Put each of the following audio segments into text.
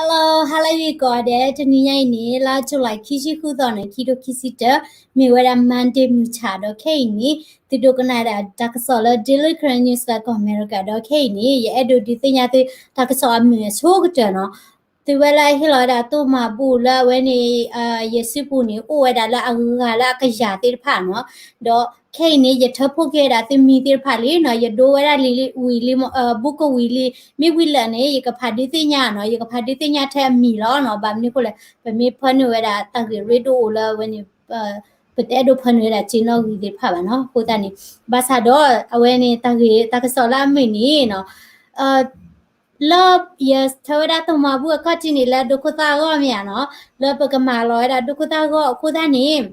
Hello, hello ယကိးဂၤဒဲး, တနံၤညါအံၤန့ၣ် လါ July ခံဆံဃုသီန့ၣ် ခံထိခံဆံတၢ, မ့ၢ်ဝဲဒၣ် Monday မုၢ်ဆၣ်ဒီး ခဲအံၤန့ၣ် သုဒိကနၣ်ဒၣ်တၢ်ကစီၣ်လၢ Daily Karen News လၢကီၢ်အမဲရကၤဒီး ခဲအံၤန့ၣ် ယအဲၣ်ဒိးဒုးသ့ၣ်ညါသု တၢ်ကစီၣ်အမုာ်အဆိကတၢၢ်နီၤ. သုဝဲလၢအဟ့ၣ်လီၤဝဲဒၣ်တိၢ်မၤဘူၣ်လၢအဝဲန့ၣ် ယစုပူၤန့ၣ် အိၣ်ဝဲဒၣ်လၢအဂၤလၢအကယၤသ့ၣ်တဖၣ်နီၤ. ဒီးခဲအံၤန့ၣ် ယထၢဖှိၣ်က့ၤဝဲဒၣ်သုမံၤသ့ၣ်တဖၣ်လံနီၤ, ယဒိဝဲဒၣ်လံဝံၤလံ, ဘူးကဝံၤလံ, မ့ၢ်ဝံၤလၢာ်န့ၣ် ယကဖးဒုးသ့ၣ်ညါနီၤ, ယကဖးဒုးသ့ၣ်ညါထဲအမံၤလီၤနီၤ. ဘၣ်မနုၤအဃိလဲၣ်, ပမ့ၢ်ဖၢနုာ်ဝဲဒၣ်တၢ်ဂ့ၢ်ရ့ဒိၣ်အိၣ်လၢအဝဲန့ၣ် ပတအဲၣ်ဒိးဖၢနုာ်ဝဲဒၣ်စ့နီၣ်ဂံၢ်သ့ၣ်တဖၣ်ဘၣ်နီၤ. အဃိသတးန့ၣ် ဘၣ်ဆၣ်ဒီး အဝဲန့ၣ်တၢ်ဂ့ၢ်တၢ်ကစီၣ်လၢအမုာ်န့ၣ်နီၤ, လၢယထၢဝဲဒၣ်တိၢ်မၤဘူၣ်အခီၣ်ထံးန့ၣ် လၢဒိခိၣ်သၣ်အဂီၢ်မ့ၢ်ဧါနီၤ, လၢပကမၤလီၤဝဲဒၣ်ဒိခိၣ်သၣ်အဂီၢ်အဃိသတးန့ၣ်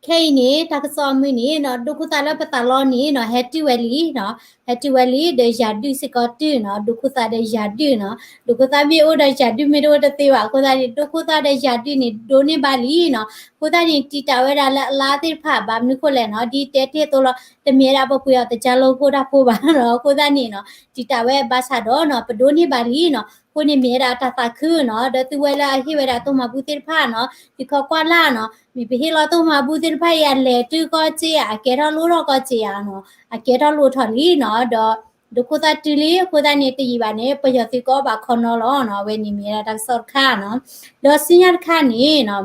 ခဲအံၤန့ၣ် တၢ်ကစီၣ်အမုာ်န့ၣ်နီၤ, ဒိခိၣ်သၣ်လၢပသးလီန့ၣ်နီၤ ဟဲတုၤဝဲလံနီၤ, ဟဲတုၤဝဲလံ ဒီးယၤဒုၣ်စ့ၢ်ကီးတုၤနီၤ, ဒိခိၣ်သၣ်ဒီးယၤဒုၣ်နီၤ, ဒိခိၣ်သၣ်မ့ၢ်အိၣ်ဒီးယၤဒုၣ်မ့ၢ်တအိၣ်တသ့ဘၣ်. အဃိသတးန့ၣ် ဒိခိၣ်သၣ်ဒီးယၤဒုၣ်န့ၣ် ဒိးန့ၢ်ဘၣ်လံနီၤ. အဃိသတးန့ၣ် တံာ်တာ်ဝဲဒၣ်လၢအလါသ့ၣ်တဖၣ် ဘၣ်မနုၤအဃိလဲၣ်နီၤ, ဒ်တဲတ့ၢ်အသိးလီၤ, တမ့ၢ်ဝဲဒၣ်ပပှ့ၤအီၤတကၢလိဖိတၢ်ဖိဘၣ်နီၤ. အဃိသတးန့ၣ်နီၤ တံာ်တာ်ဝဲဘၣ်ဆၣ်ဒီးနီၤ ပဒိးန့ၢ်ဘၣ်လံနီၤ. အဃိန့ၣ်မ့ၢ်ဝဲဒၣ်တၢ်သးခုနီၤ, ဒီးသုဝဲလၢအဟ့ၣ်ဝဲဒၣ်တိၢ်မၤဘူၣ်သ့ၣ်တဖၣ်နီၤ သုခီကွၢ်လၢ်နီၤ, မ့ၢ်ပဟ့ၣ်လီၤတိၢ်မၤဘူၣ်သ့ၣ်တဖၣ်အံၤ အလဲၤတုၤကီၢ်စ့ဧါ, အကဲထီၣ်လိၣ်ထီၣ်ကီၢ်စ့ဧါနီၤ, အကဲထီၣ်လိၣ်ထီၣ်လံနီၤ, ဒီးဒိခိၣ်သၣ်တုၤလံ, အဃိသတးန့ၣ် တယံာ်ဘၣ်န့ၣ် ပယီၤသုးကအီၣ်ဘၣ်ခီနီလီၤနီၤ. အဝဲန့ၣ်မ့ၢ်ဝဲဒၣ်တၢ်ကစီၣ်တခါနီၤ, ဒီးဆူညါတခါန့ၣ်နီၤ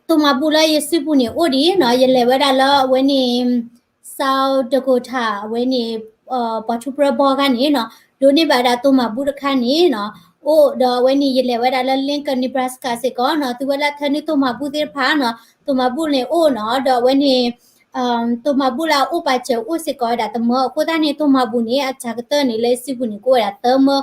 တိၢ်မၤဘူၣ်လၢယစုပူၤန့ၣ်အိၣ်ဒံးနီၤ, ယလဲၤဝဲဒၣ်လၢအဝဲန့ၣ် South Dakota အဝဲန့ၣ် ပှၤထူးပြၢဘီခါန့ၣ်နီၤ, ဒိးန့ၢ်ဘၣ်ဝဲဒၣ်တိၢ်မၤဘူၣ်တခါန့ၣ်နီၤ, အိၣ်ဒီးအဝဲန့ၣ် ယလဲၤဝဲဒၣ်လၢ Lincoln Nebraska စ့ၢ်ကီးနီၤ, သုဝဲလၢထၢနုာ်တိၢ်မၤဘူၣ်သ့ၣ်တဖၣ်နီၤ, တိၢ်မၤဘူၣ်န့ၣ်အိၣ်နီၤ, ဒီးအဝဲန့ၣ် တိၢ်မၤဘူၣ်လၢအအိၣ်ပာ်စၢၤအိၣ်စ့ၢ်ကီးဝဲဒၣ်တမၢ, အဃိသတးန့ၣ် တိၢ်မၤဘူၣ်န့ၣ် အစှၤကတၢၢ်န့ၣ် လၢယစုပူၤန့ၣ် ကအိၣ်ဝဲဒၣ်သၢမၢ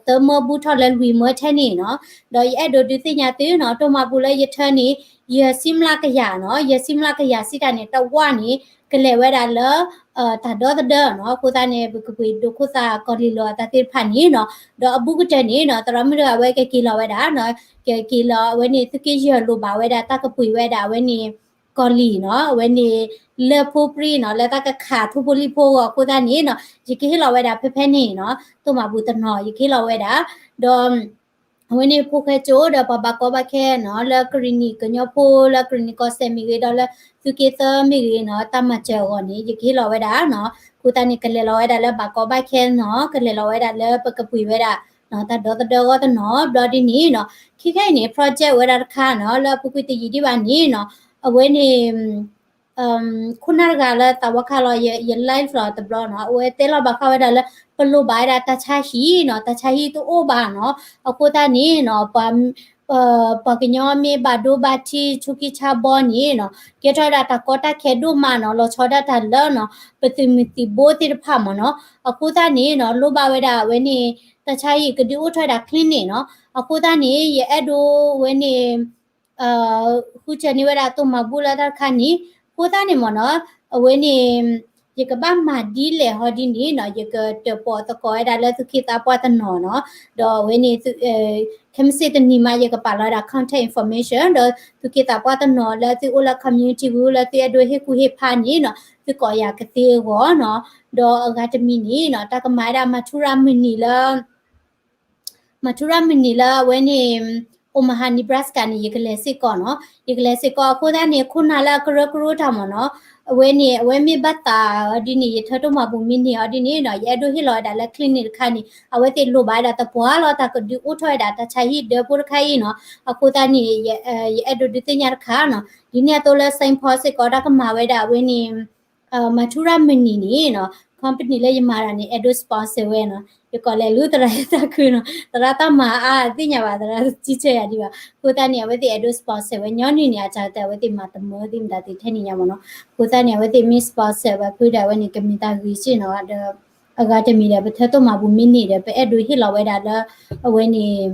သၢမၢဘူးထီၣ်လၢလွံၢ်မၢထဲန့ၣ်နီၤ, ဒီးယအဲၣ်ဒိးဒုးသ့ၣ်ညါသုနီၤ, တိၢ်မၤဘူၣ်လၢယထၢန့ၣ် ယဲၢ်ဆံမျးကယၤနီၤ, ယဲၢ်ဆံမျးကယၤစံးတၢ်န့ၣ် တဝၣ်န့ၣ် ကလဲၤဝဲဒၣ်လၢ တၢ်ဒီသဒၢနီၤ, အဃိသတးန့ၣ် ပကပှ့ၤဒိခိၣ်သၣ်ကီၢ်လံၢ်လီၤအသးသ့ၣ်တဖၣ်န့ၣ်နီၤ, ဒီးအဘူးကတၢၢ်န့ၣ်နီၤ သရၣ်မုၣ်တဂၤအဝဲကက့ၤလီၤဝဲဒၣ်နီၤ, ကက့ၤလီၤအဝဲန့ၣ် သုးက့ယဲၢ်လိၣ်ဘၣ်ဝဲဒၣ် တၢ်ကပှ့ၤဝဲဒၣ်အဝဲန့ၣ် ကီၢ်လံၢ်နီၤ, အဝဲန့ၣ် လၢဖိပြံနီၤ, လၢတၢ်ကခးထိၣ်ဖိလံၣ်ဖိအဂီၢ်, အဃိသတးန့ၣ်နီၤ ယကဟ့ၣ်လီၤဝဲဒၣ်ဖဲဖဲန့ၣ်နီၤ, တိၢ်မၤဘူၣ်တနီၤ ယကဟ့ၣ်လီၤဝဲဒၣ်, ဒီး အဝဲန့ၣ်ဖိၣ်ဃဲကၠိဒီးပှၤဘၣ်ကီဘၣ်ခဲနီၤ, လၢကရံၣ်နံၣ်ကညီဖိ လၢကရံၣ်နံၣ်ကီၢ်စဲၣ်မ့ၢ်ဂ့ၤ ဒီးလၢသုးက့သၢမ့ၢ်ဂ့ၤနီၤ, တၢ်မၤစၢၤအဂီၢ်န့ၣ် ယကဟ့ၣ်လီၤဝဲဒၣ်နီၤ, အဃိသတးန့ၣ် ကလဲၤလီၤဝဲဒၣ်လၢဘၣ်ကီဘၣ်ခဲနီၤ, ကလဲၤလီၤဝဲဒၣ်လၢပကပှ့ၤဝဲဒၣ် တၢ်ဒီသဒၢအဂီၢ်တနီၤ, ဘျီဒ်န့ၣ်နီၤ, ခဲခဲအံၤန့ၣ် project ဝဲဒၣ်တခါနီၤ, လၢအပူၤကွံာ်တယံာ်ဒံးဘၣ်န့ၣ်နီၤ, အဝဲန့ၣ် ခိၣ်နၢ်တဂၤလၢသးဝါခါလီၤ ယ live လီၤတဘျီနီၤ, အဝဲတဲလီၤဘၣ်ဃးဝဲဒၣ်လၢ ပလိၣ်ဘၣ်ဝဲဒၣ်တၢ်ဆါဟံၣ်နီၤ, တၢ်ဆါဟံၣ်တအိၣ်ဘၣ်နီၤ, အဃိသတးန့ၣ်နီၤ ပှၤကညီမ့ၢ်ဘၣ်ဒိဘၣ်ထံး ဆူးက့ဆါဘီန့ၣ်နီၤ, ကဲထီၣ်ဝဲဒၣ်တၢ်ကီတၢ်ခဲဒိၣ်မးနီၤ, လီၤဆီဒၣ်တၢ်လၢနီၤ ပသုးမုၢ်သံၣ်ဘိသ့ၣ်တဖၣ်မ့ၢ်နီၤ, အဃိသတးန့ၣ်နီၤ လိၣ်ဘၣ်ဝဲဒၣ်အဝဲန့ၣ် တၢ်ဆါဟံၣ်ကဒုးအိၣ်ထီၣ်ဝဲဒၣ် clinic နီၤ, အဃိသတးန့ၣ် ယအဲၣ်ဒိးဝဲန့ၣ် ဃုစၢၤန့ၢ်ဝဲဒၣ်တိၢ်မၤဘူၣ်လၢတၢ်တခါန့ၣ်, အဃိသတးန့ၣ်မ့ၢ်နီၤ, အဝဲန့ၣ် ယကဘၣ်မၤဒ်လဲၣ်ဟီဒ်န့ၣ်နီၤ, ယကတၢၣ်ပီၣ်သကိးဝဲဒၣ်လၢသုးက့သးပှၢ်တနီၤနီၤ, ဒီးအဝဲန့ၣ် ခဲမုၢ်ဆ့ၣ်တနံၤမး ယကပာ်လီၤဝဲဒၣ် contact information ဒီးသုးက့သးပှၢ်တနီၤလၢသုအိၣ်လၢ community ပူၤ လၢသုအဲၣ်ဒိးဟ့ၣ်ကူၣ်ဟ့ၣ်ဖးန့ၣ်နီၤ, သုကိးယၤကသ့အဂီၢ်နီၤ, ဒီးအဂၤတမံၤန့ၣ်နီၤ, တၢ်ကမၤဝဲဒၣ် မၤထူရၤမုၢ်နံၤလၢ မၤထူရၤမုၢ်နံၤလၢအဝဲန့ၣ် Omaha Nebraska န့ၣ် ယကလဲၤစ့ၢ်ကီးနီၤ, ယကလဲၤစ့ၢ်ကီး အဃိသတးန့ၣ် ခိၣ်နၢ်လၢအကရၢကရိတၢ်မ့ၢ်နီၤ, အဝဲန့ၣ် အဝဲမ့ၢ်ဘၣ်သးအီၤဒ်န့ၣ် ယထၢတိၢ်မၤဘူၣ်မ့ၢ်န့ၢ်အီၤဒ်န့ၣ်နီၤ, ယအဲၣ်ဒိးဟ့ၣ်လီၤဝဲဒၣ်လၢ clinic တခါန့ၣ် အဝဲသ့ၣ်လိၣ်ဘၣ်ဝဲဒၣ်သပှၢ်လီၤ တၢ်ကဒုးအိၣ်ထီၣ်ဝဲဒၣ်တၢ်ဆါဟံၣ်ဒၢဖိတခါအံၤနီၤ, အဃိသတးန့ၣ် ယအဲၣ်ဒိးဒုးသ့ၣ်ညါတခါနီၤ, ဒ်န့ၣ်အသိးလၢ Saint Paul စ့ၢ်ကီး တၢ်ကမၤဝဲဒၣ်အဝဲန့ၣ် မၤထူရၤမုၢ်နံၤန့ၣ်နီၤ, company လၢယမၤတၢ်န့ၣ် အဲၣ်ဒိး sponsor ဝဲနီၤ, ယကိးလဲၤလူသရၣ်ယသးခုနီၤ, သရၣ်တၢ်မၤအါအသ့ၣ်ညါဘၣ် သရၣ်တစံးဆၢယၤဒံးဘၣ်, အဃိသတးန့ၣ် အဝဲသ့ၣ်အဲၣ်ဒိး sponsor ဝဲ ညီနုၢ်န့ၣ် အတၢ်ကတၢၢ်အဝဲသ့ၣ်မၤတမၢသ့ၣ်မတၤသ့ၣ်ထဲန့ၣ်ညါမ့ၢ်နီၤ, အဃိသတးန့ၣ် အဝဲသ့ၣ်မ့ၢ် sponsor ဝဲဖုဒီး အဝဲန့ၣ်ကမ့ၢ်တၢ်ဂ့ၤစ့ၢ်နီၤ, ဒီးအဂၤတမံၤဒီး ပထၢတိၢ်မၤဘူၣ်မ့ၢ်န့ၢ်ဒီး ပအဲၣ်ဒိးဟ့ၣ်လီၤဝဲဒၣ်လၢ အဝဲန့ၣ်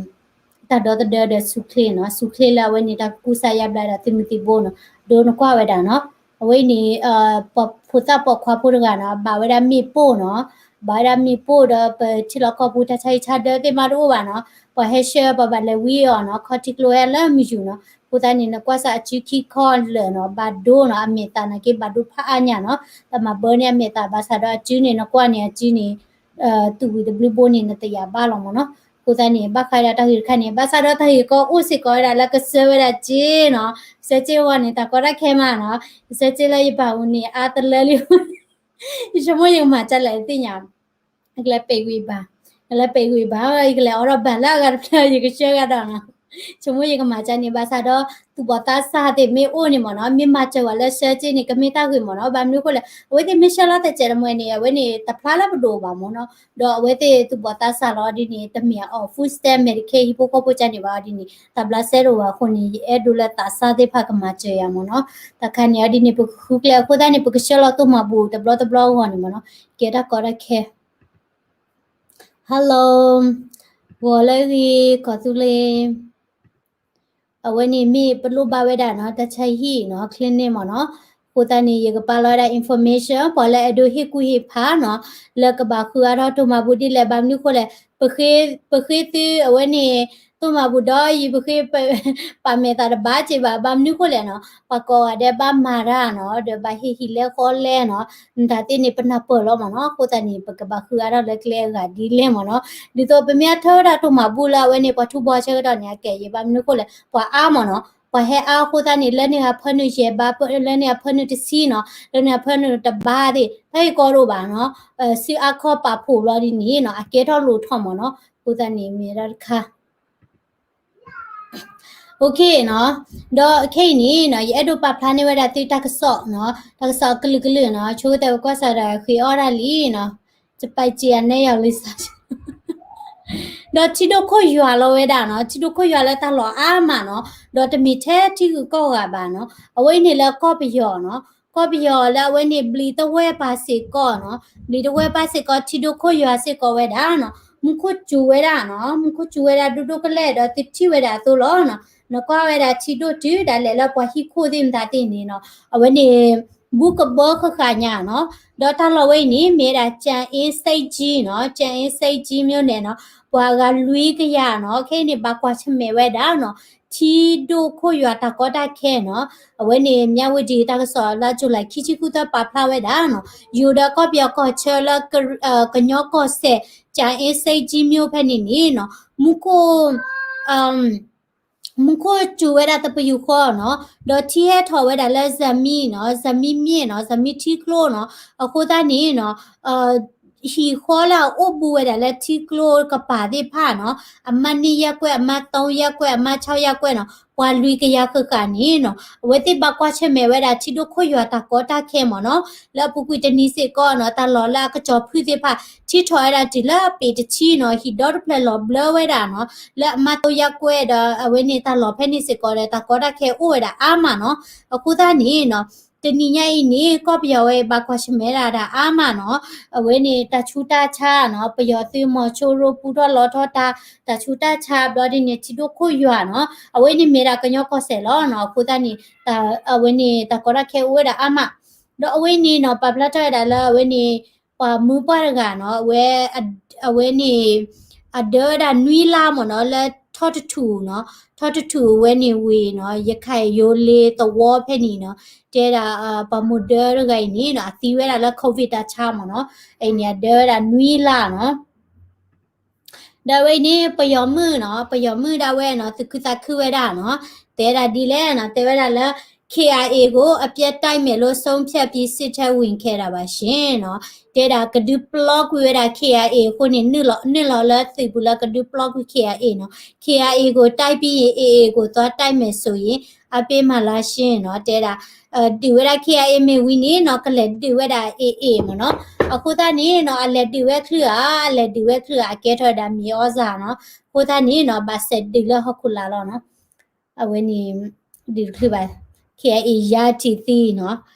တၢ်ဒီသဒၢဒီးဆူၣ်ချ့နီၤ, ဆူၣ်ချ့လၢအဝဲန့ၣ် တၢ်ကကူစါယါဘျါဒီးသုးမုၢ်သံၣ်ဘိနီၤ, ဒိနကွၢ်ဝဲဒၣ်နီၤ, အဝဲအံၤန့ၣ် ဖိသၣ်ပိာ်ခွါဖိတဂၤနီၤ, ဘၣ်ဝဲဒၣ်မ့ၣ်ပိၢ်နီၤ, ဘၣ်ဝဲဒၣ်မ့ၣ်ပိၢ်ဒီး ပထံလီၢ်ကီၢ်ပူၤ တၢ်ဆါဟံၣ်ဆါဒၢသ့ၣ်မးတအိၣ်ဘၣ်နီၤ, ပှၤဟဲဆှၢပှၤဘၣ်လဲၤဝံအီၤနီၤ, ခီထံကျိဟဲလၢမုၢ်ယူၤနီၤ, အဃိသတးန့ၣ် နကွၢ်စၢ်အစုခံခီလၢာ်နီၤ, ဘၣ်ဒိနီၤ, အမဲာ်သၣ်နာ်က့ဘၣ်ဒိဖးအါညါနီၤ, တၢ်မၤဘၢန့ၢ်အမဲာ်သၣ်ဘၣ်ဆၣ်ဒီးအစုန့ၣ် နကွၢ်န့ၣ်အစုန့ၣ် သူၣ်ဝံၤတဘျုးဘိန့ၣ် နတယာ်ဘၣ်လီၤမ့ၢ်နီၤ. အဃိသတးန့ၣ် ဘၣ်ဃးဒၣ်တၢ်ဂ့ၢ်တခါန့ၣ် ဘၣ်ဆၣ်ဒီးတၢ်ဂ့ၢ်ကီအိၣ်စ့ၢ်ကီးဝဲဒၣ်လၢကဆှၢဝဲဒၣ်စ့နီၤ, ဆှၢစ့အဂီၢ်န့ၣ် တၢ်ကီတၢ်ခဲမးနီၤ, ယဆှၢစ့လၢယဘၣ်အူန့ၣ် အါတလၢလံ, ယဆိကမိၣ်ယကမၤကၢလဲၣ်သ့ၣ်ညါ ယကလဲၤပဲာ်ကွံာ်ဘၣ်, ယကလဲၤပဲာ်ကွံာ်ဘၣ်, ယကလဲၤအိးထီၣ်ဘၣ်လၢအဂၤတဖျၢၣ် ယကဆှၢဂၤဒီးနီၤ. ဆိကမိၣ်ယကမၤကၢန့ၣ် ဘၣ်ဆၣ်ဒီး သူၣ်ဘီၣ်သးစၢ်သ့ၣ်မ့ၢ်အိၣ်န့ၣ်မ့ၢ်နီၤ, မ့ၢ်မၤစၢၤဝဲလၢဆှၢစ့န့ၣ် ကမ့ၢ်တၢ်ဂ့ၤမ့ၢ်နီၤ. ဘၣ်မနုၤအဃိလဲၣ်, အဝဲသ့ၣ်မ့ၢ်ဆှၢလီၤသဲးစဲးတမှဲၤန့ၣ် အဝဲန့ၣ် တဖျါလၢပဒိၣ်ဘၣ်မ့ၢ်နီၤ. ဒီးအဝဲသ့ၣ်သူၣ်ဘီၣ်သးစၢ်လီၤဒ်န့ၣ် တမ့ၢ်အီၤ food stamp Medicaid ဟံၣ်ဖိဃီဖိကၢန့ၣ်ဘၣ်အီၤဒ်န့ၣ် တၢ်ဘျးစဲတအိၣ်ဘၣ်အဃိန့ၣ် ယအဲၣ်ဒိးလၢသးစၢ်သ့ၣ်တဖၣ်ကမၤစၢၤယၤမ့ၢ်နီၤ. တၢ်ခါန့ၣ်အီၤဒ်န့ၣ် ပကဃုကျဲအဃိသတးန့ၣ် ပကဆှၢလီၤသိၣ်မၤဘူၣ်တဘျီတဘျီအဂီၢ်န့ၣ်မ့ၢ်နီၤ, ကဲတၢ်ကီတၢ်ခဲ Hello, ဂီၤလၢအဂ့ၤ ကီၢ်သူလ့ၤ, အဝဲန့ၣ်မ့ၢ်ပလိၣ်ဘၣ်ဝဲဒၣ်နီၤ တၢ်ဆါဟံၣ်နီၤ clinic မ့ၢ်နီၤ. အဃိသတးန့ၣ် ယကပာ်လီၤဝဲဒၣ် information ပှၤလၢအဲၣ်ဒိးဟ့ၣ်ကူၣ်ဟ့ၣ်ဖးနီၤ လၢကဘၣ်ဃုအါထီၣ်သိၣ်မၤဘူၣ်ဒ်လဲၣ် ဘၣ်မနုၤအဃိလဲၣ်, ပဃ့သုအဝဲန့ၣ် သိၣ်မၤဘူၣ်ဒီးအံၤ ပဃ့ ပာ်မဲာ်သးတဘၣ်စ့ၢ်ဘၣ် ဘၣ်မနုၤအဃိလဲၣ်နီၤ, ပှၤကိးဂၤဒဲးဘၣ်မၤတၢ်နီၤ ဒီးဘၣ်ဟ့ၣ်ဟံၣ်လဲဃီလဲနီၤ, နတၢ်သ့ၣ်န့ၣ် ပနၢ်ပၢၢ်လီၤမ့ၢ်နီၤ. အဃိသတးန့ၣ် ပကဘၣ်ဃုအါထီၣ်လၢကျဲအဂၤဒ်လဲၣ်မ့ၢ်နီၤ. ဒ်သိးပမ့ၢ်အထၢဝဲဒၣ်သိၣ်မၤဘူၣ်လၢအဝဲန့ၣ် ပှၤထူဘီဆၢကတီၢ်န့ၣ် အကဲယဲၢ် ဘၣ်မနုၤအဃိလဲၣ် ပှၤအါမ့ၢ်နီၤ, ပှၤဟဲအါအဃိသတးန့ၣ် လၢန့ၣ်ဟးဖၢနုာ်ယဲၢ်ဘၣ် လၢန့ၣ်ဟးဖၢနုာ်တဆံနီၤ လၢန့ၣ်ဟးဖၢနုာ်တဘၣ်သ့ၣ် တၢ်ဂ့ၢ်ကီတအိၣ်ဘၣ်နီၤ, စုအါခီပာ်ဖှိၣ်ဘျီဒ်န့ၣ်နီၤ အကဲထီၣ်လိၣ်ထီၣ်မ့ၢ်နီၤ. အဃိသတးန့ၣ် မ့ၢ်ဒၣ်တခါ OK နီၤ, ဒီးခဲအံၤန့ၣ်နီၤ ယအဲၣ်ဒိးပာ်ဖျါန့ၢ်ဝဲဒၣ်သုတၢ်ကစီၣ်နီၤ, တၢ်ကစီၣ်အကလုာ်ကလုာ်နီၤ, ဆိကတၢၢ်ဝဲကွၢ်စးဒီးဃ့အီၣ်ဒၣ်လံနီၤ, စပားကံအနဲယီၤလံစး ဒီးထံဒိၣ်ခိၣ်ယွၤလီၤဝဲဒၣ်နီၤ, ထံဒိၣ်ခိၣ်ယွၤလၢတၢ်လီၢ်အါမးနီၤ, ဒီးတမ့ၢ်ထဲထံဂုၤကီၢ်ဂၤဘၣ်နီၤ, အဝဲအံၤန့ၣ်လၢကီၢ်ပယီၤနီၤ, ကီၢ်ပယီၤလၢအဝဲန့ၣ် ဘျံးတဝဲၢ်ပၤစ့ၢ်ကီးနီၤ, ဘျံးတဝဲၢ်ပၤစ့ၢ်ကီး ထံဒိၣ်ခိၣ်ယွၤစ့ၢ်ကီးဝဲဒၣ်နီၤ, မူခိၣ်စူၤဝဲဒၣ်နီၤ, မူခိၣ်စူၤဝဲဒၣ်ဒိၣ်ဒိၣ်ကလဲာ်ဒီးသုထံၣ်ဝဲဒၣ်အသိးလီၤနီၤ, နကွၢ်ဝဲဒၣ်ထံဒိၣ်တုၤဒၣ်လဲာ်လၢပှၤဟံၣ်ခိၣ်သ့ၣ်မတၤသ့ၣ်န့ၣ်နီၤ, အဝဲန့ၣ် ဘူးကဘၢဃၣ်ဃၣ်ညါနီၤ, ဒီးတၢ်လီၢ်ဝဲအံၤန့ၣ် မ့ၢ်ဝဲဒၣ် ကၠၣ်အ့စ့ကၠံနီၤ, ကၠၣ်အ့စ့ကၠံ မြို့နယ်နီၤ, ပှၤအဂၤလွံၢ်ကယၤနီၤ, ခဲအံၤန့ၣ် ဘၣ်ကွၢ်ဆၢၣ်မဲာ်ဝဲဒၣ်နီၤ, ထံဒိၣ်ခိၣ်ယွၤတၢ်ကီတၢ်ခဲနီၤ, အဝဲန့ၣ် မြဝတီ တၢ်ကစီၣ်လၢ July ခံဆံဃုသီပာ်ဖျါဝဲဒၣ်နီၤ, ယိၤဒီးကီၢ်ပယီၤကီၢ်ဆၢလၢ ကညီကီၢ်စဲၣ် ကၠၣ်အ့စ့ကၠံ မြို့ ဖဲန့ၣ်န့ၣ်နီၤ, မူခိၣ် မူခိၣ်စူၤဝဲဒၣ်သပယူာ်ဃီနီၤ, ဒီးထံဟဲထီၣ်ဝဲဒၣ်လၢ ဇမံနီၤ, ဇမံမြစ်နီၤ, ဇမံထံကျိနီၤ, အဃိသတးန့ၣ်နီၤ, ဟံၣ်ဃီလၢအအိၣ်ဘူးဝဲဒၣ်လၢထံကျိကပၤသ့ၣ်တဖၣ်နီၤ, အမှတ်နှစ်ရပ်ကွက်, အမှတ်သုံးရပ်ကွက်, အမှတ်ခြောက်ရပ်ကွက်နီၤ, ပှၤလွံၢ်ကယၤဃၣ်ဃၣ်န့ၣ်နီၤ, အဝဲသ့ၣ်ဘၣ်ကွၢ်ဆၢၣ်မဲာ်ဝဲဒၣ်ထံဒိၣ်ခိၣ်ယွၤတၢ်ကီတၢ်ခဲမ့ၢ်နီၤ, လၢအပူၤကွံာ်တနံၤစ့ၢ်ကီးနီၤ, တၢ်လီၢ်လၢအကစီၤဖုသ့ၣ်တဖၣ် ထံထီၣ်ဝဲဒၣ်တုၤလၢအပ့ၤတဆံနီၤ, ဟံၣ်ဒီတဖျၢၣ်လီၤဘျၢဝဲဒၣ်နီၤ, လၢအမှတ်သုံးရပ်ကွက်ဒီး အဝဲန့ၣ်တၢ်လီၢ်ဖဲန့ၣ်စ့ၢ်ကီးဒီး တၢ်ကီတၢ်ခဲအိၣ်ဝဲဒၣ်အါမးနီၤ, အဃိသတးန့ၣ်နီၤ, တနံၤညါအံၤန့ၣ် ကီၢ်ပယီၤဝဲဘၣ်ကွၢ်ဆၢၣ်မဲာ်ဒၣ်အါမးနီၤ, အဝဲန့ၣ်တၢ်ဆူးတၢ်ဆါနီၤ, ပယီၤသုးမီၤစိရိၤပူထီၣ်လီၤထီၣ်တၢ်, တၢ်ဆူးတၢ်ဆါဘျီဒ်န့ၣ် ထံဒိၣ်ခိၣ်ယွၤနီၤ, အဝဲန့ၣ်မ့ၢ်ဒၣ်ကညီကီၢ်စဲၣ်လီၤနီၤ, အဃိသတးန့ၣ် အဝဲန့ၣ်တၢ်ကီတၢ်ခဲအိၣ်ဝဲဒၣ်အါမး, ဒီးအဝဲန့ၣ်နီၤ ပာ်ဖျါထီၣ်ဝဲဒၣ်လၢအဝဲန့ၣ် ပှၤမုၢ်ပှၢ်တဂၤနီၤ, အဝဲ အဝဲန့ၣ် အဒၢဝဲဒၣ်နွံလါမ့ၢ်နီၤ, လၢထီၣ်တထူၣ်နီၤ, ထီၣ်တထူၣ်ဝဲန့ၣ်ဝံၤနီၤ, ရခိုင်ရိုးလေးသဝီဖဲန့ၣ်နီၤ, တဲဒၣ် ပှၤမိၢ်ဒၢတဂၤအံၤန့ၣ်နီၤ, အသံဝဲဒၣ်လၢ COVID တၢ်ဆါမ့ၢ်နီၤ, အအံၤန့ၣ် အဒၢဝဲဒၣ်နွံလါနီၤ. ဒီးအဝဲအံၤန့ၣ် ပယီၤမုၣ်နီၤ, ပယီၤမုၣ်ဒၣ်ဝဲနီၤ, သုးခုသးခုဝဲဒၣ်နီၤ, တဲဒၣ်ဒ်လဲၣ်နီၤ, တဲဝဲဒၣ်လၢ KIA ကို အပြတ်တိုက်မယ်လို့ ဆုံးဖြတ်ပြီး စစ်တပ်ဝင်ခဲ့တာပါရှင် နီၤ, တဲဒၣ်ကဒုးပျီကွံာ်ဝဲဒၣ် KIA အဃိန့ၣ် နုာ်လီၤလၢသုးပူၤလၢကဒုးပျီကွံာ် KIA နီၤ, KIA ကို တိုက်ပြီးရင် AA ကို သွားတိုက်မယ်ဆိုရင် အပေးမှာလားရှင် နီၤ, တဲဒၣ် ဒုးဝဲဒၣ် KIA မ့ၢ်ဝံၤန့ၣ်နီၤ, ကလဲၤဒုးဝဲဒၣ် AA မ့ၢ်နီၤ, အဃိသတးန့ၣ်နီၤ, အလဲၤဒုးဝဲချုးဧါ, အလဲၤဒုးဝဲချုးဧါ, အကဲထီၣ်ဝဲဒၣ်မ့ၢ်အီၣ်စၢ်နီၤ, အဃိသတးန့ၣ်နီၤ, ဘၣ်စဲးဒုးလၢဟီၣ်ခိၣ်လာ်လီၤနီၤ, အဝဲန့ၣ် ဒုးတချုးဘၣ် KIA ယါထံးသံနီၤ,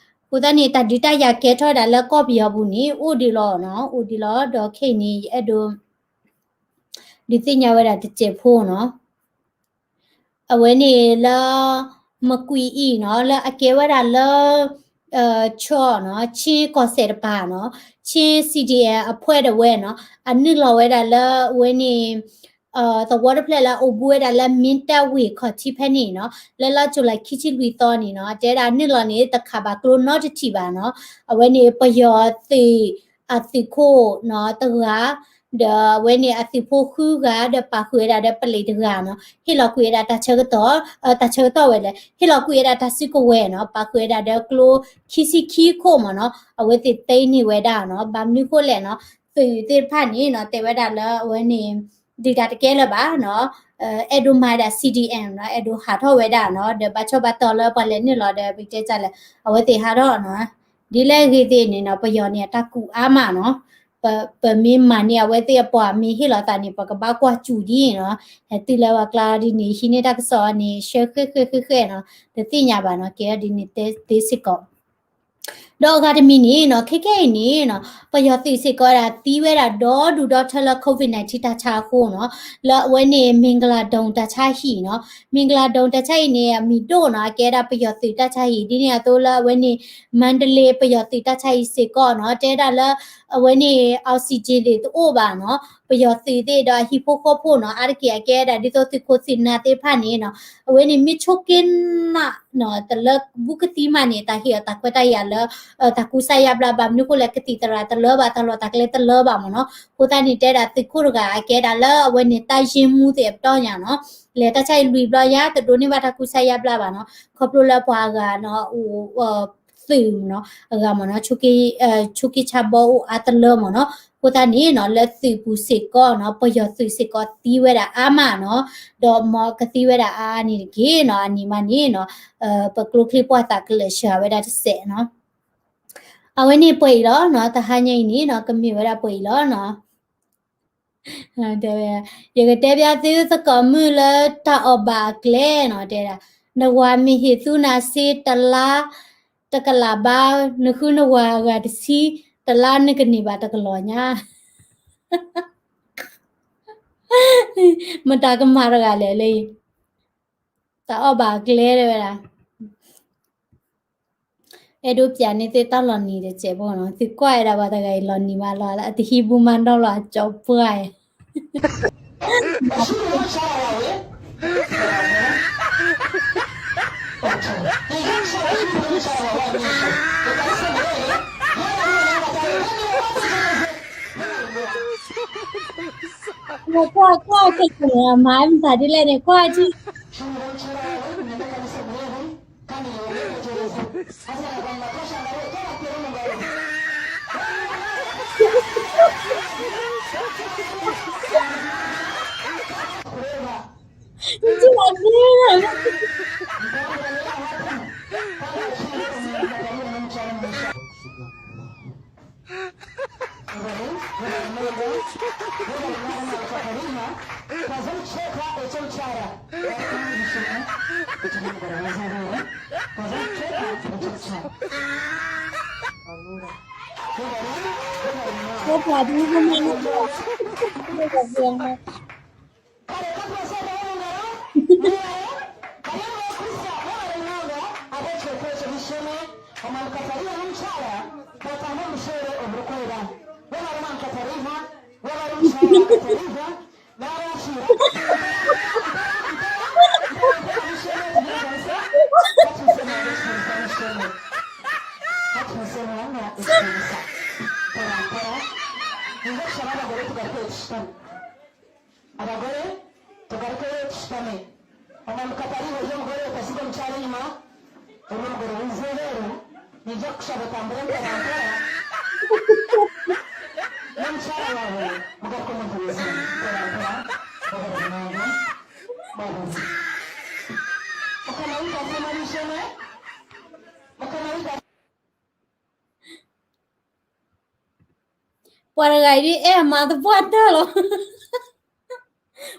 အဃိသတးန့ၣ် တၢ်ဒုးတၢ်ယၤကဲထီၣ်ဝဲဒၣ်လၢကီၢ်ပယီၤပူၤန့ၣ် အိၣ်ဒံးလီၤနီၤ, အိၣ်ဒံးလီၤ, ဒီးခဲအံၤန့ၣ် ယအဲၣ်ဒိး ဒုးသ့ၣ်ညါဝဲဒၣ်တစဲးဖိနီၤ. အဝဲန့ၣ်လၢ မကွံာ်အံၤနီၤ, လၢအကဲဝဲဒၣ်လၢ ဆီနီၤ, ချင်းကီၢ်စဲၣ်တပၤနီၤ, ချင်း စီဒီအမ် အဖွဲ့တဝဲနီၤ, အနုာ်လီၤဝဲဒၣ်လၢအဝဲန့ၣ် သဝီတဖျၢၣ်လၢအအိၣ်ဘူးဝဲဒၣ်လၢ မင်းတပ်ဝေါ် ခီၣ်ထံးဖဲန့ၣ်နီၤ, လၢလါယူၤလံ ခံဆံလွံၢ်သီန့ၣ်နီၤ, တဲဒၣ်နုာ်လီၤန့ၣ် တခးဘၣ်ကျိနီတထံၣ်ဘၣ်နီၤ, အဝဲန့ၣ်ပယီၤသုး အသုးခိၣ်နီၤ တဂၤ ဒီးအဝဲန့ၣ်အသုးဖိဃုဂၤ ဒီးပာ်ဃုာ်ဝဲဒၣ်ဒီးပလံးတဂၤနီၤ ဟ့ၣ်လီၤကွံာ်ဝဲဒၣ်တၢ်ဆၢကတီၢ် တၢ်ဆၢကတီၢ်ဝဲလဲၣ် ဟ့ၣ်လီၤကွံာ်ဝဲဒၣ်တၢ်စုကဝဲၤနီၤ ပာ်ဃုာ်ဝဲဒၣ်ဒီးကျိခံဆံခံခိၣ်မ့ၢ်နီၤ အဝဲသ့ၣ်သ့န့ၢ်ဝဲဒၣ်နီၤ ဘၣ်မနုၤဃိလဲၣ်နီၤ သုးသ့ၣ်တဖၣ်န့ၣ်နီၤ တဲဝဲဒၣ်လၢအဝဲန့ၣ် ဒုၣ်ဒါတကဲလၢၤဘၣ်နီၤ အဲၣ်ဒိးမၤဒၣ် C D M နီၤ အဲၣ်ဒိးဟးထီၣ်ဝဲဒၣ်နီၤ ဒီးဘၣ်ဆီဘၣ်တီၤလၢပှၤလဲၤနုာ်လီၤဒီး ပတဲတၢ်လဲၣ် အဝဲသ့ၣ်ဟးထီၣ်နီၤ ဒ်လဲၣ်ဂ့ၤသ့ၣ်န့ၣ်နီၤ ပယီၤန့ၣ် အတၢ်ကူၣ်အါမးနီၤ ပမ့ၢ်မၤန့ၢ်အဝဲသ့ၣ်အပှၤမ့ၢ်ဟ့ၣ်လီၤသးန့ၣ် ပကဘၣ်ကွၢ်စူၣ်ဒ်နီၤ ဟဲတုၤလၢပှၤကျါဒ်န့ၣ် ဟံးန့ၢ်တၢ်ကစီၣ်န့ၣ် ရှဲဃဲဃဲဃဲဃဲနီၤ တသ့ၣ်ညါဘၣ်နီၤ ကဲဒ်န့ၣ်သ့စ့ၢ်ကီး ဒီးအဂၤတမံၤန့ၣ်နီၤ ခဲခဲအံၤန့ၣ်နီၤ ပယီၤသုးစ့ၢ်ကီးဝဲဒၣ်သံဝဲဒၣ်ဒီဒူၣ်ဒီထၢလၢ COVID nineteen တၢ်ဆါအဃိနီၤ လၢအဝဲန့ၣ် မ့ၢ်ကလၤဒိၣ်တၢ်ဆါဟံၣ်နီၤ မ့ၢ်ကလၤဒိၣ်တၢ်ဆါဟံၣ်န့ၣ် အမံၤဒိၣ်နီၤ အကဲဒၣ်ပယီၤသုးတၢ်ဆါဟံၣ် ဒ်န့ၣ်အသိးလၢအဝဲန့ၣ် မၣ်တလ့ပယီၤသုးတၢ်ဆါဟံၣ်စ့ၢ်ကီးနီၤ တဲဒၣ်လၢ အဝဲန့ၣ် oxygen သ့ၣ်တအိၣ်ဘၣ်နီၤ ပယီၤသုးသ့ၣ်ဒီးအဟံၣ်ဖိဃီဖိနီၤ အါတက့ၢ်အကဲဒၣ်ဒ်သိးသုးခိၣ်သုးနၢ်သ့ၣ်တဖၣ်န့ၣ်နီၤ အဝဲန့ၣ်မ့ၢ်ဆိးက့နးနီၤ တလၢဘူးကသံမးန့ၣ် တၢ်ဟ့ၣ်အီၤတၢ်ခွဲးတၢ်ယာ်လၢ တၢ်ကူစါယါဘျါ ဘၣ်မနုၤဃိလဲၣ် ကသံၣ်သရၣ်တလၢဘၣ် တၢ်လီၢ်တၢ်ကျဲတလၢဘၣ်မ့ၢ်နီၤ အဃိသတးန့ၣ် တဲဒၣ်သုးခိၣ်တဂၤအကဲဒၣ်လၢအဝဲန့ၣ်တၢ်ယ့ၢ်မူသ့ၣ်အပတီၢ်ညါနီၤ လဲၤတၢ်ဆါဟံၣ်လွံၢ်ဘျီယါ တဒိးန့ၢ်ဘၣ်တၢ်ကူစါယါဘျါဘၣ်နီၤ ခီဖျိလၢပှၤအဂၤနီၤ အိၣ် သုးနီၤ အဂၤမ့ၢ်နီၤ ဆိးက့ဆါဘီအိၣ်အါတလၢမ့ၢ်နီၤ အဃိသတးန့ၣ်နီၤ လၢသုးပူၤစ့ၢ်ကီးနီၤ ပယီၤသုးစ့ၢ်ကီးသံဝဲဒၣ်အါမးနီၤ ဒီးမ်ကသံဝဲဒၣ်အါအါန့ၣ်တက့ၢ်နီၤ အန့ၣ်မးန့ၣ်နီၤ ပကျိချံပှၢ်သးကလၢာ်စှၤဝဲဒၣ်တစဲးနီၤ အဝဲန့ၣ်ပှဲၤအံၤလီၤနီၤ တဟါညါအံၤန့ၣ်နီၤ ကမ့ၢ်ဝဲဒၣ်ပှဲၤအံၤလီၤနီၤ တဲဝဲ ယကတဲပျါသုသကိးမုၣ်လၢတၢ်အီၣ်ဘၣ်အကျဲနီၤ တဲဒၣ် နဝၤမ့ၢ်ဟ့ၣ်သူနၤစ့တလါ တကလးဘါ နဃုနဝၤအဂၤတဆံ တလါနကန့ၢ်ဘၣ်တကလီၤညါ မတၤကမၤတဂၤလဲၣ်လၢ တၢ်အီၣ်ဘၣ်အကျဲတဲဝဲဒၣ် အဲၣ်ဒိးပျးန့ၢ်သ့ၣ်တၢ်လီၤနံၤတစဲးဖိနီၤ သုကွၢ်ဝဲဒၣ်ပှၤတဂၤအံၤလီၤနံၤမးလီၤ အတဟံးဘူးမးနီၤလီၤ အကၠီပှၢ်အံၤ ကွၢ်ကွၢ်က့ၤမၤမသးဒ်လဲၣ်န့ၣ် ကွၢ်ထံ Abagore, tugarukeyo tushutame. Omwami Katariho, iyo mugore utasiga omukyara enyuma, ori omugore w'eizeero, niija kushaba otambure mpora mpora. N'omukyara waawe, mugaruke omu ntebe zaanyu, mpora mpora, mubere munonga, mwabuze. Mukama waitu asiimwe n'eishomwe, Mukama waitu ပှၤတဂၤအံၤဒ်အဲၣ်အမါသပှၢ်တၢၢ်လီၤ.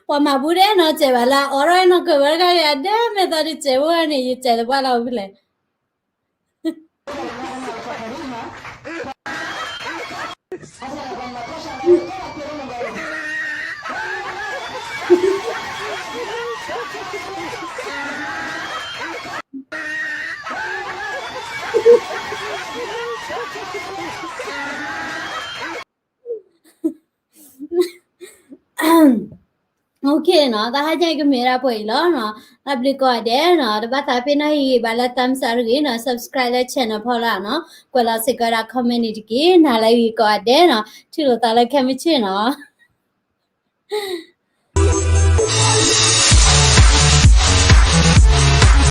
ပှၤမၤဘူၣ်ဒဲးနီၢ်စဲးဘၣ်လၢ အီၣ်ထီၣ်အဲၣ်နီၢ်ကၢၤဝဲတဂၤအံၤ အဒဲမဲာ်သီဒ်စဲးဖိန့ၣ် ယစဲးသပှၢ်လီၤဖဲလဲၣ်. OK နီၤ, တဟါညါအံၤကမ့ၢ်ဒၣ်ပှဲၤအံၤလီၤနီၤ. တၢ်ဘျုးကိးဂၤဒဲးနီၤ, တဘၣ်သးပ့ၤနီၣ်ဟ့ၣ်ဂံၢ်ဘါလၢ thumbs up တဂ့ၤနီၤ, subscribe လၢ channel ဖီလာ်နီၤ, ကွဲးလီၤစ့ၢ်ကီးဝဲဒၣ် comment န့ၣ်တက့ၢ်. နၤလၢအဂ့ၤကိးဂၤဒဲးနီၤ, ထံၣ်လိာ်သးလၢခဲမုၢ်ဆ့ၣ်နီၤ.